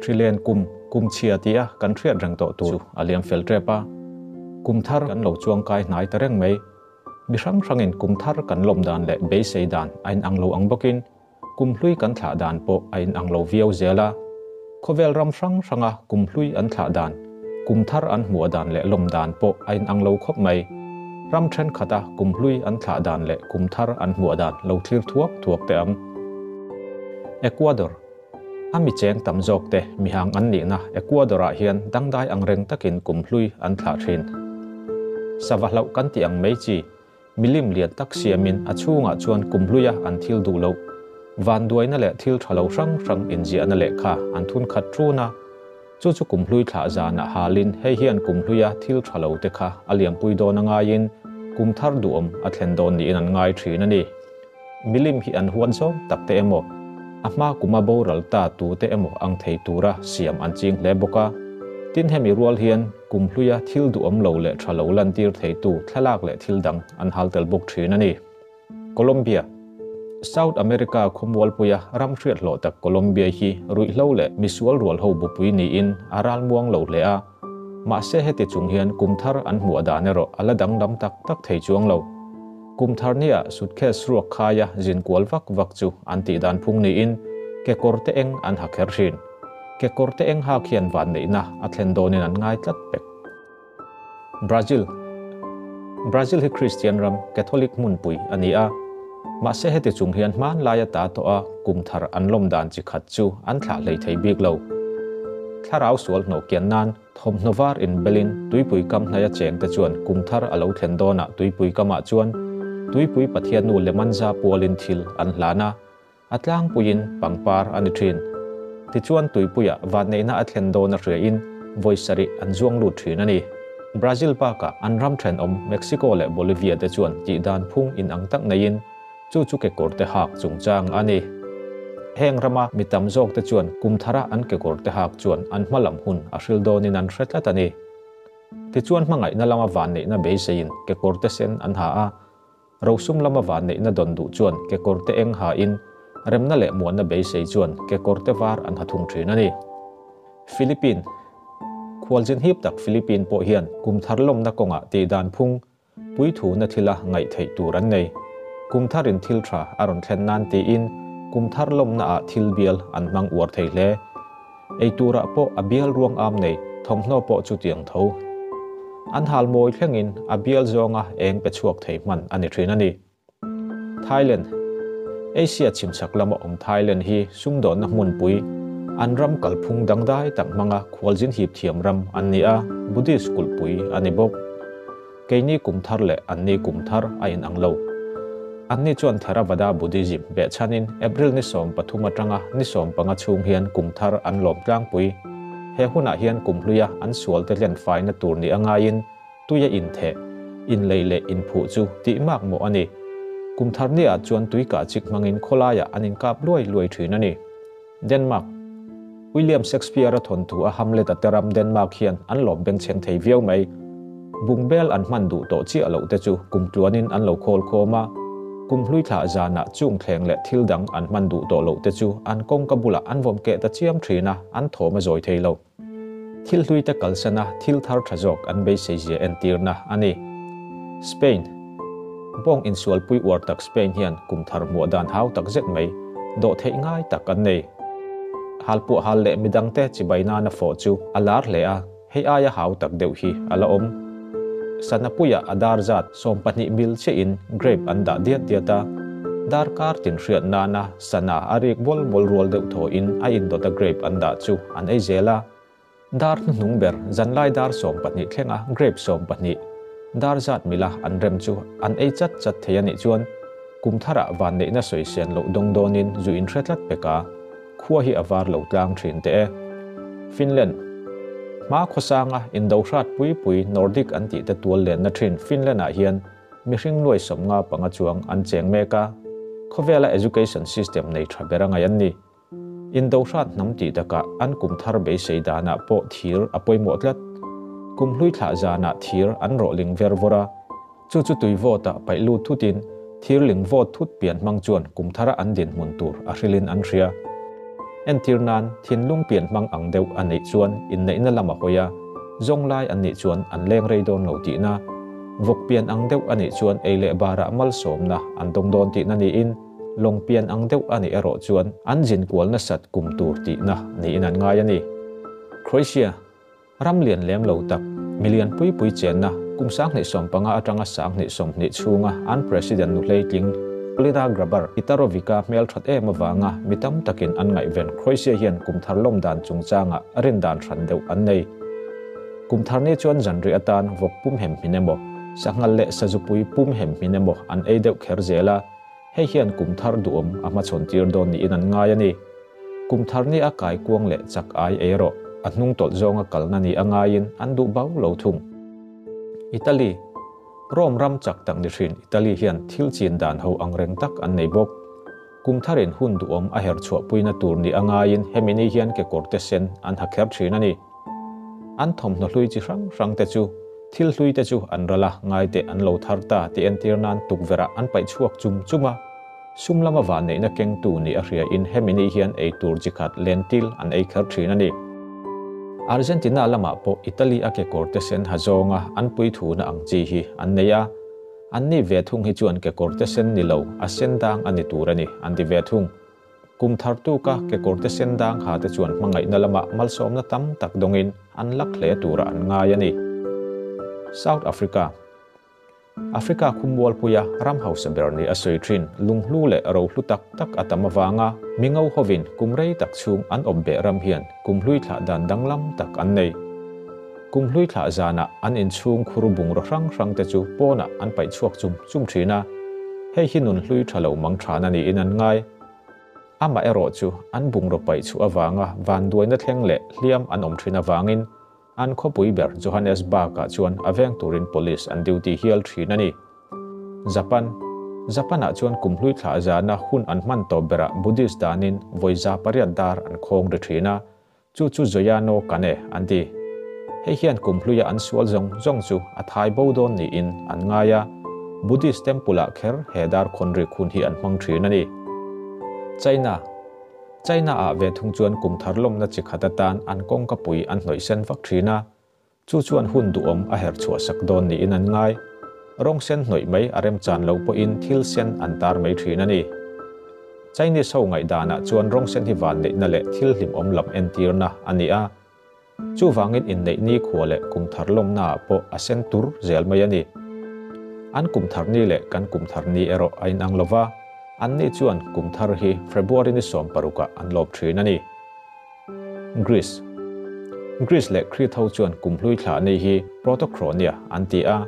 Hrilen kum, kum chhia tia kan hriat reng tawh tur chu a liam fel tep a. Kum thar kan lo chuang kai hnai ta reng mai. Mi hrang hrangin kum thar kan lawm dan leh beisei dan a inang lo ang bawkin kum hlui kan thlah dan pawh a inang lo viau zel a. Khawvel ram hrang hranga kum hlui an thlah dan, kum thar an hmuah dan leh lawm dan pawh a inang lo khawp mai. Ram thenkhat-a kum hlui an thlah dan leh kum thar an hmuah dan lo thlir thuak thuak teh ang. Ecuador. A mi cheng tam zawk te mihang an nihna Ecuador-ah hian dangdai ang reng takin kum hlui an thlah thin. Sava hlauh kan tih ang mai chi, milim lian tak siamin a chhungah chuan kum hluia an thil duh loh, vanduaina leh thil tha lo hrang hrang inziahna lehkha an thun khat ṭun a. Chu chu kum hlui thlah zanah halin hei hian kum hluia thil tha lo te kha a liampui dawn a ngaiin kum thar duhawm a thlen dawn niin an ngai thin a ni. Milim hi an huat zawng tak te emaw, a hma kuma boral ta tu te emaw ang thei tura siam an ching hle bawk a. Tin hemi rual hian kum hluia thil duhawm lo leh tha lo lantir theitu thlalak leh thil dang an hal tel bawk thin a ni. Colombia, South America khawmualpuia ram hriat hlawh tak Colombia hi ruihhlo leh misual rual ho bupui niin a ralmuang lo hle a. Mahse heti chung hian kum thar an hmuah dan erawh a la danglam tak tak thei chuang lo. Kum thar nia suitcase ruak khaia zin kual vak vak chu an tih dan phung niin kekawr te eng an ha kher thin. Kekawr te eng hak hian vanneihna a thlen dawnin an ngai tlat pek. Brazil Brazil hi Kristian ram, Catholic hmunpui a ni a. Mahse heti chung hian hmanlai ata tawh a kum thar an lawm dan chi khat chu an thlah hlei thei bik lo. Thlarau sual hnawh kian nan thawmhnaw var inbelin tuipui kam hnaia cheng te chuan kum thar a lo thlen dawnah tuipui kamah chuan tuipui Pathiannu Lemanza pualin thil an hlan a, a tlangpuiin pangpar a ni thin. Tichuan tuipuiah vanneihna a thlen dawn a hriain vawi sarih an zuang lut thin a ni. Brazil bakah an ram thenawm Mexico leh Bolivia te chuan tihdan phung inang tak neiin chu chu kekawr te hak chungchang a ni. Heng rama mi tam zawk te chuan kum thara an kekawr te hak chuan an hma lam hun a hril dawnin an hre tlat a ni. Tichuan hmangaihna lama vanneihna beiseiin kekawr te sen an ha a, Rosum lama vanneihna dawn duh chuan kekawr te eng hain remna leh muanna beisei chuan kekawr te var an ha thung thin a ni. Philippine Khualzin hip tak Philippine pawh hian kum thar lawmna kawngah tihdan phung puithuna thila ngaih theih tur an nei. Kum tharin thil tha a rawn thlen nan tiin kum thar lawmnaah thil bial an hmang uar thei hle. Ei turah pawh a bial ruang am nei thawmhnaw pawh chutiang tho. An hal mawi thlengin a bial zawnga eng pe chhuak thei hman a ni thin a ni. Thailand, Asia chhimchhak lama awm Thailand hi sumdawnna hmunpui, an ram kalphung dangdai tak hmanga khualzin hip thiam ram an ni a, Buddhist kulhpui a ni bawk. Keini kum thar leh anni kum thar a inang lo. Anni chuan Theravada Buddhism behchhanin April ni 13 atanga ni 15 chhung hian kum thar an lawm tlangpui. He hunah hian kum hluia an sualte hlen faina tur ni a ngaiin tuia intheh, inlei leh inphuh chu tih mak mawh a ni. Kum thar niah chuan tui kah chik hmangin khawlaiah an inkap luai luai thin a ni. Denmark, William Shakespeare-a thawnthu a Hamlet-a te ram Denmark hian an lawm bengchheng thei viau mai. Bungbel an hman duh tawh chiah loh te chu kum tluanin an lo khawl khawm a, kum hlui thlah zanah chung thleng leh thil dang an hman duh tawh loh te chu an kawngka bulah an vawm keh ta chiam thin a, an thawm a zawi thei lo. Thil hlui te kalsana thil thar tha zawk an beisei zia entirna a ni. Spain, Bawng insualpui uar tak Spain hian kum thar hmuah dan hau tak zet mai, dawh theih ngai tak an nei. Halpuah hal leh midangte chibai nana fawh chu a lar hle a, hei aia hau tak deuh hi a la awm. Sanapuiah a dar zat 12 mil chiahin grape an dah diat diat a, darkar tin hriat nana sana a rik bawl bawl rual deuh thawhin a indawta grape an dah chu an ei zel a. Dar hnuhnung ber zanlai dar 12 thlenga grape 12 dar zat mila an rem chu an ei chat chat thei a nih chuan kum tharah vanneihna sawi sen loh dawng dawnin zu inhre tlat pek a, khua hi a var lo tlang thin teh e. Finland, Hma khawsanga indo hrat pui pui Nordic an tih te tual lenna thin Finland-ah hian mihring nuai 55 chuang an cheng mek a, khawvela education system nei tha ber a ngaih an ni. Indo hrat hnam tih takah an kum thar beisei danah pawh thir a pawimawh tlat. Kum hlui thlah zanah thir an rawh ling ver vawr a, chu chu tui vawtah paih lut thutin thir ling vawt thut pian hmang chuan kum thara an dinhmun tur a hrilhin an hria. Entir nan, thinlung pian hmang ang deuh a neih chuan inneihna lam a hawi a, zawng lai an nih chuan an leng rei dawn lo tihna. Vawk pian ang deuh a nih chuan ei leh barah malsawmna an dawng dawn tihna niin, lawng pian ang deuh a nih erawh chuan an zin kual nasat kum tur tihna niin an ngai a ni. Croatia. Ram lian lem lo tak, milian pui pui chenna kum 2015 atanga 2020 chhunga an President nu hleitling Kolinda Grabar Kitarovic-a hmelthat em avanga mi tam takin an ngaihven Croatia hian kum thar lawm dan chungchangah rin dan hran deuh an nei. Kum thar ni chuan zanriah atan vawk pum hem hmin emaw, sanghal leh sazupui pum hem hmin emaw an ei deuh kher zel a, hei hian kum thar duhawm a hmachhawn tir dawn niin an ngai a ni. Kum thar ni a kai kuang leh chak ai ei rawh, a hnung tawlh zawnga kalna ni a ngaiin an duh bau lo thung. Italy, Rome ram chak tak ni hrin Italy hian thil chin dan ho ang reng tak an nei bawk. Kum tharin hun duhawm a her chhuahpuina tur ni a ngaiin hemi ni hian kekawrte sen an ha kher thin a ni. An thawmhnaw hlui chi hrang hrang te chu thil hlui te chu an ral a, ngaite an lo thar ta tih entir nan tukverh ah an paih chhuak chum chum a. Sum lama vanneihna kengtu nih a hriain hemi ni hian ei tur chi khat lentil an ei kher thin a ni. Argentina lamah pawh Italy a kekawrte sen ha zawnga an puithuna ang chi hi an nei a, an ni ve thung hi chuan kekawrte sen ni lo, a sen dang a ni tur a ni, an ti ve thung. Kum thar tuka kekawrte sen dang ha te chuan hmangaihna lamah malsawmna tam tak dawngin an lak hle turah an ngai a ni. South Africa. Africa khummualpuia ram hausa ber nih a sawi thin. Lunghlu leh rohlu tak tak a tam avanga mi ngo hovin kum rei tak chhung an awp beh ram hian kum hlui thlah dan danglam tak an nei. Kum hlui thlah zanah an inchhung khur bungraw hrang hrang te chu pawnah an paih chhuak chum chum thin a, hei hi nun hlui tha lo mang than a niin an ngai. Amaherawh chu an bungraw paih chhuah avanga vanduaina thleng leh hliam an awm thin avangin An khawpui ber Johannesburg-ah chuan a veng turin police an duty hial thin a ni. Japan, Japan-ah chuan kum hlui thlah zana hun an hman tawp berah Buddhist danin vawi 800 dar an khawng ri thin a, chu chu Zoyano Kane an ti. Hei hian kum hluia an sual zawng zawng chu a thai bo dawn niin an ngai a, Buddhist temple-ah kher he dar khawn rik hun hi an hmang thin a ni. China, China-ah ve thung chuan kum thar lawmna chi khat atan an kawngka pui an hnawih sen vak thin a, chu chuan hun duhawm a her chhuah sak dawn niin an ngai. Rawng sen hnawih mai a remchan lo pawhin thil sen an tar mai thin a ni. Chinese ho ngaihdanah chuan rawng sen hi vanneihna leh thil hlimawm lam entirna a ni a, Chuvangin inneih ni khua leh kum thar lawmnaah pawh a sen tur zel mai a ni. An kum thar ni leh kan kum thar ni erawh a inang lo va, anni chuan kum thar hi February ni 16ah an lawm thin a ni. Greece Greece leh Crete ho chuan kum hlui thlah ni hi Protochronia an ti a,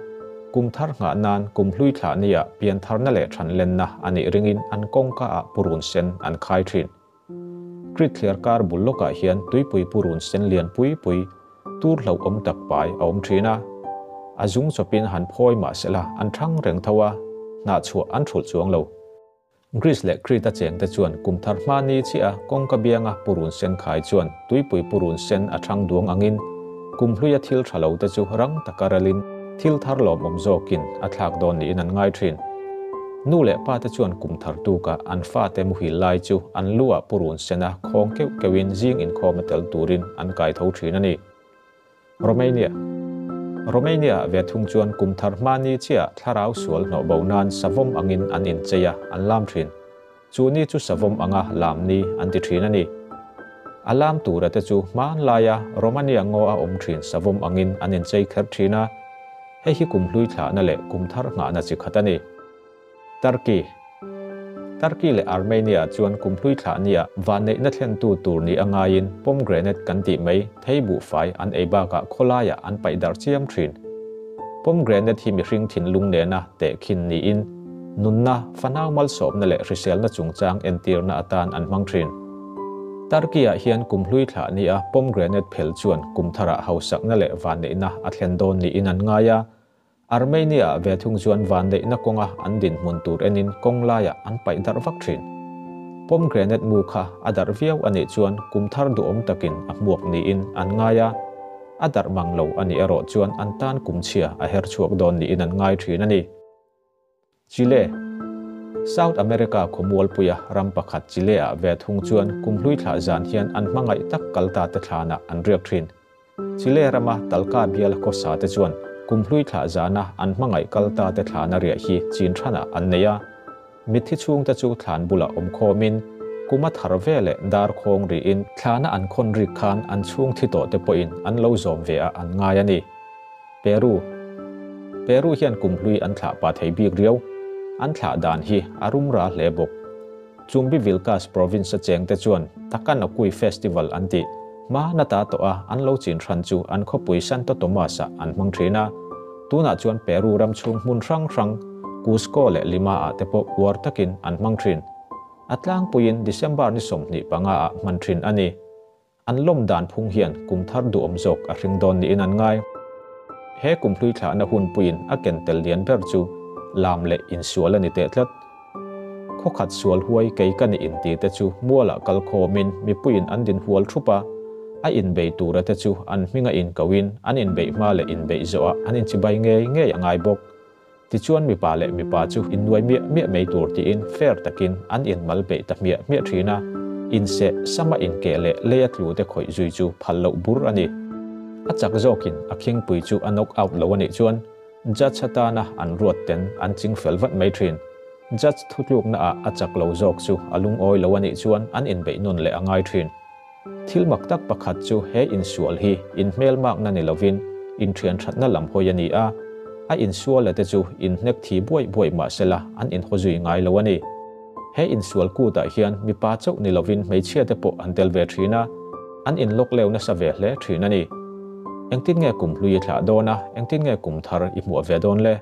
kum thar nghah nan kum hlui thlah niah pian tharna leh thanlenna a nih ringin an kawngkaah purun sen an khai thin. Crete thliar kar bul lawkah hian tuipui purun sen lian pui pui tur hlauhawm tak pai a awm thin a. A zung chawpin han phawi mah sela an thang reng tho a, hnah chhuah an thulh chuang lo. Greece leh Crete-a chengte chuan kum thar hma ni chiah a kawngka bianga purun sen khai chuan tuipui purun sen a thang duang angin kum hluia thil tha lo te chu rang taka ralin thil thar lawmawm zawkin a thlak dawn niin an ngai thin. Nu leh pa te chuan kum thar tuka an fate muhil lai chu an lu ah purun sena khawng keuh keuhin zing inkhawm a tel turin an kai tho thin a ni. Romania Romania ah ve thung chuan kum thar hma ni chiah thlarau sual hnawh bo nan savawm angin an inchei a, an lam thin. Chu ni chu savawm anga lam ni an ti thin a ni. A lam tura te chu hmanlaia Romania ngaw a awm thin savawm angin an inchei kher thin a, hei hi kum hlui thlahna leh kum thar nghahna chi khat a ni. Turkey Turkey leh Armenia chuan kum hlui thlah nia vanneihna thlentu tur ni a ngaiin pomegranate kan tih mai thei buhfai an ei bakah khawlaiah an paih darh chiam thin. Pomegranate hi mihring thinlung nena tehkhin niin nunna, fanau malsawmna leh hriselna chungchang entirna atan an hmang thin. Turkey-ah hian kum hlui thlah nia pomegranate phel chuan kum tharah hausakna leh vanneihna a thlen dawn niin an ngai a, Armenia-ah ve thung chuan vanneihna kawnga an dinhmun tur enin kawng laiah an paih darh vak thin. Pomegranate mu kha a darh viau a nih chuan kum thar duhawm takin a hmuak niin an ngai a, a darh mang lo a nih erawh chuan an tan kum chhia a her chhuak dawn niin an ngai thin a ni. Chile. South America khawmualpuia ram pakhat Chile-ah ve thung chuan kum hlui thlah zan hian an hmangaih tak kal ta te thlanah an riak thin. Chile rama Talca bial khawsa te chuan kum hlui thlah zana an hmangaih kal ta te thlana riah hi chin thanah an nei a. Mitthi chhungte chu thlan bulah awm khawmin kum a thar ve leh dar khawng rihin thlana an khawn rik khan an chhung thi tawh te pawhin an lo zawm ve a an ngai a ni. Peru Peru hian kum hlui an thlah pah thei bik riau. An thlah dan hi a rum ra hle bawk. Chumbi Vilcas province a chengte chuan Takanakui Festival an tih hma na ta tawh a an lo chin hran chu an khawpui Santo Tomas ah an hmang thin a. Tunah chuan Peru ram chhung hmun hrang hrang Cusco leh Lima ah te pawh uar takin an hmang thin. A tlangpuiin December ni 25 ah hman thin a ni. An lawm dan phung hian kum thar duhawm zawk a hring dawn niin an ngai. He kum hlui thlahna hunpuiin a ken tel lian ber chu lam leh insual a ni teh tlat. Khawkhat sual huai kei ka ni inti te chu mualah kal khawmin mipuiin an din hual thup a, a inbei tura te chu an hminga inkoin an inbeih hma leh inbeih zawhah an inchibai ngei ngei a ngai bawk. Tichuan mipa leh mipa chu innuai miah miah mai tur tiin fair takin an inmal beih ta hmiah hmiah thin a, inseh sama inkeh leh leia tlu te khawih zui chu phal loh bur a ni. A chak zawkin a khingpui chu a knock out lo a nih chuan judge atana an ruat ten an ching fel vat mai thin. Judge thutlukna ah a chak lo zawk chu a lungawi lo a nih chuan an inbeih nawn leh a ngai thin. Thil mak tak pakhat chu he insual hi inhmelmakna ni lovin inthian thatna lam hawi a ni a, a insuala te chu inhnek thi buaih buaih mah sela an inhaw zui ngai lo a ni. He insual kutah hian mipa chauh ni lovin hmeichhia te pawh an tel ve thin a, an inlawk leu nasa ve hle thin a ni. Engtin nge kum hlui i thlah dawn a, engtin nge kum thar i hmuah ve dawn le?